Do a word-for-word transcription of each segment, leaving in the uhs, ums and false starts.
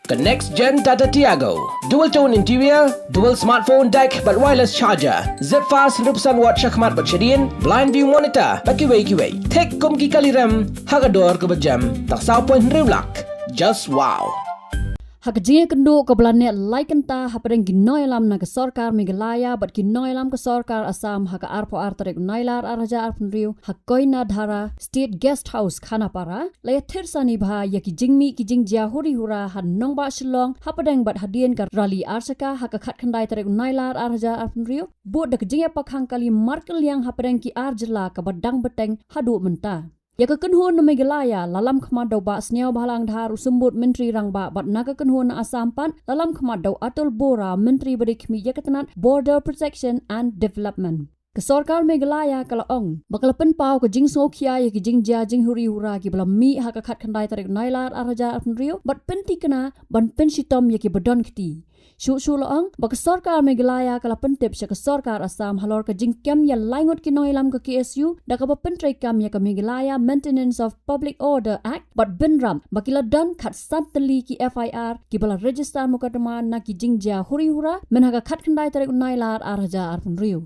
Ka next gen Tata Tiago. Dual tone interior, dual smartphone deck bad wireless charger. Zip fast hynriewphew san watt shakhmat bad shadien, blind view monitor bad kiwei kiwei. Thik kum ki kali rem ha ka dor kaba jem tang saw point hynriew lak. Just wow. Ha ka jingïakynduh kaba la neh lai kynta hapdeng ki nongïalam na ka sorkar Meghalaya bad ki nongïalam ka sorkar Assam ha ka arphew ar tarik u Nailar ar hajar arphew hynriew ha Koinadhara State Guest House Khanapara, la ïathir sani bha ïa ki jingmih ki jingjia huri hura ha nongbah Shillong hapdeng bad hadien ka rally arshaka ha ka khatkhyndai tarik u Nailar ar hajar arphew hynriew, bud da ka jingïapakhang kali markylliang hapdeng ki ar jylla kaba dang bteng haduh mynta. Ïa ka kynhun na Meghalaya la lam khmat da u Bah Sniawbhalang Dhar, u Symbud Myntri Rangbah, bad na ka kynhun na Assam pat la lam khmat da u Atul Bora, Myntri ba dei khmih ïa ka tnat Border Protection and Development. Ka sorkar Meghalaya ka la ong ba ka la pynpaw ka jingsngewkhia ïa ki jingjia jinghuri hura kiba la mih ha ka khatkhyndai tarik Nailar ar hajar arphew hynriew bad pynthikna ban pynshitom ïa kiba don kti. Shuh shuh la ong ba ka sorkar Meghalaya ka la pyntip sha ka sorkar Assam halor ka jingkem ïa lai ngut ki nongïalam ka K S U da kaba pyntreikam ïa ka Meghalaya Maintenance of Public Order Act bad bynrap ba ki la don khatsan tylli ki F I R kiba la register mukotduma na ki jingjia huri hura myn ha ka khatkhyndai tarik Nailar ar hajar arphew hynriew.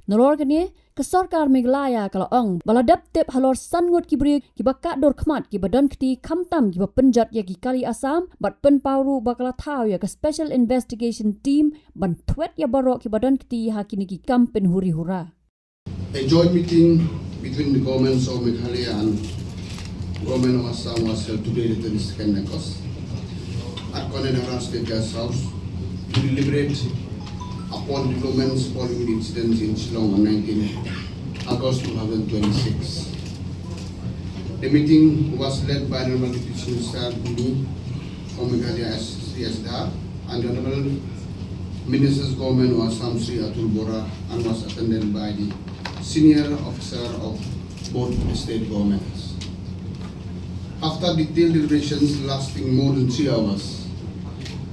Nalor kane, ka sorkar Meghalaya ka la ong ba la dep tip halor san ngut ki briew kiba kah dur khmat kiba don kti, khamtam kiba pynjot ïa ki kali Assam, bad pynpaw ruh ba ka la thaw ïa ka Special Investigation Team ban thwet ïa baroh kiba don kti ha kine ki kam pynhuri hura. A joint meeting between the governments of Meghalaya and government of Assam was held today, the twenty-second August, at Koinadhara State Guest House to deliberate upon developments following the incidents in Shillong on nineteen August two thousand twenty-six. The meeting was led by Honorable Deputy Chief Minister Bhumi of Meghalaya, S- Shri S Dhar, and Honorable Ministers Government of Assam, Shri Atul Bora, and was attended by the senior officer of both the state governments. After detailed deliberations lasting more than three hours,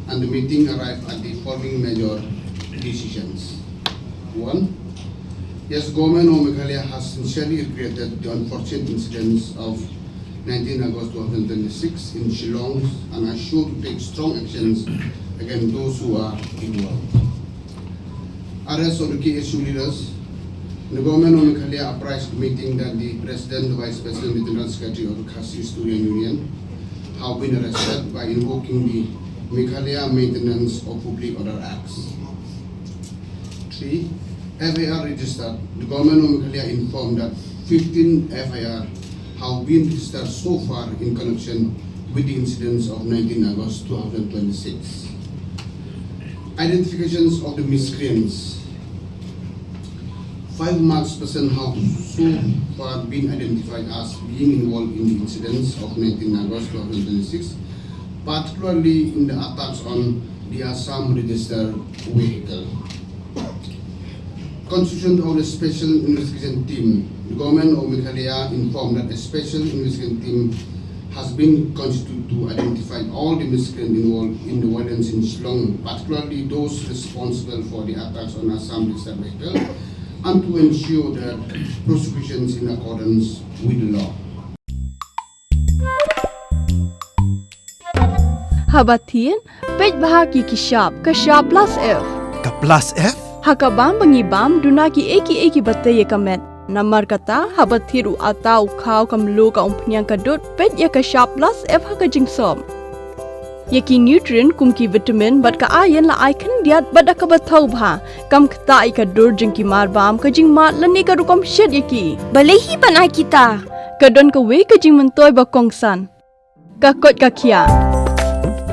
and the meeting arrived at the following major decisions. One, yes, Government of Meghalaya has sincerely regretted the unfortunate incidents of nineteen August two thousand twenty-six in Shillong and are sure to take strong actions against those who are involved. Arrest of the K S U leaders. The government of Meghalaya apprised the meeting that the President, the Vice President, the General Secretary of the Khasi Student Union have been arrested by invoking the Meghalaya Maintenance of Public Order Acts. Three, F I R registered. The government of Meghalaya informed that fifteen F I R have been registered so far in connection with the incidents of nineteen August two thousand twenty-six. Identifications of the miscreants. Five masked persons have so far been identified as being involved in the incidents of nineteen August two thousand twenty-six, particularly in the attacks on the Assam registered vehicle. Constitution of the Special Investigation Team. The government of Meghalaya informed that a special investigation team has been constituted to identify all the miscreants involved in the violence in Shillong, particularly those responsible for the attacks on Assam registered vehicle, and to ensure that prosecutions in accordance with the law. Haba thied, peit bha ki ki shap, ka shap plus F. Ka plus F? Ha ka bam ba ngi bam, duna ki ei ki ei kiba tei ïa ka met. Namar kata, haba thied u atta, u khaw, ka mluh, ka umphniang, ka dud, peit ïa ka shap plus F ha ka jingsop. Ïa ki nutrient kum ki vitamin bad ka iron la ai khyndiat bad da kaba thaw bha. Kam ktah ïa ka dur jong ki mar bam, ka jingmad lane ka rukom shet ïa ki. Balei hi ban ai kita? Ka don kawei ka jingmyntoi ba kongsan. Ka koit ka khiah.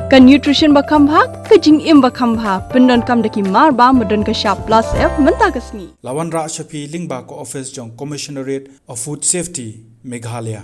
Ka nutrition ba kham bha, ka jingim ba kham bha. Pyndonkam da ki mar bam ba don ka shap plus F mynta ka sngi. La wanrah sha phi lyngba ka office jong Commissionerate of Food Safety, Meghalaya.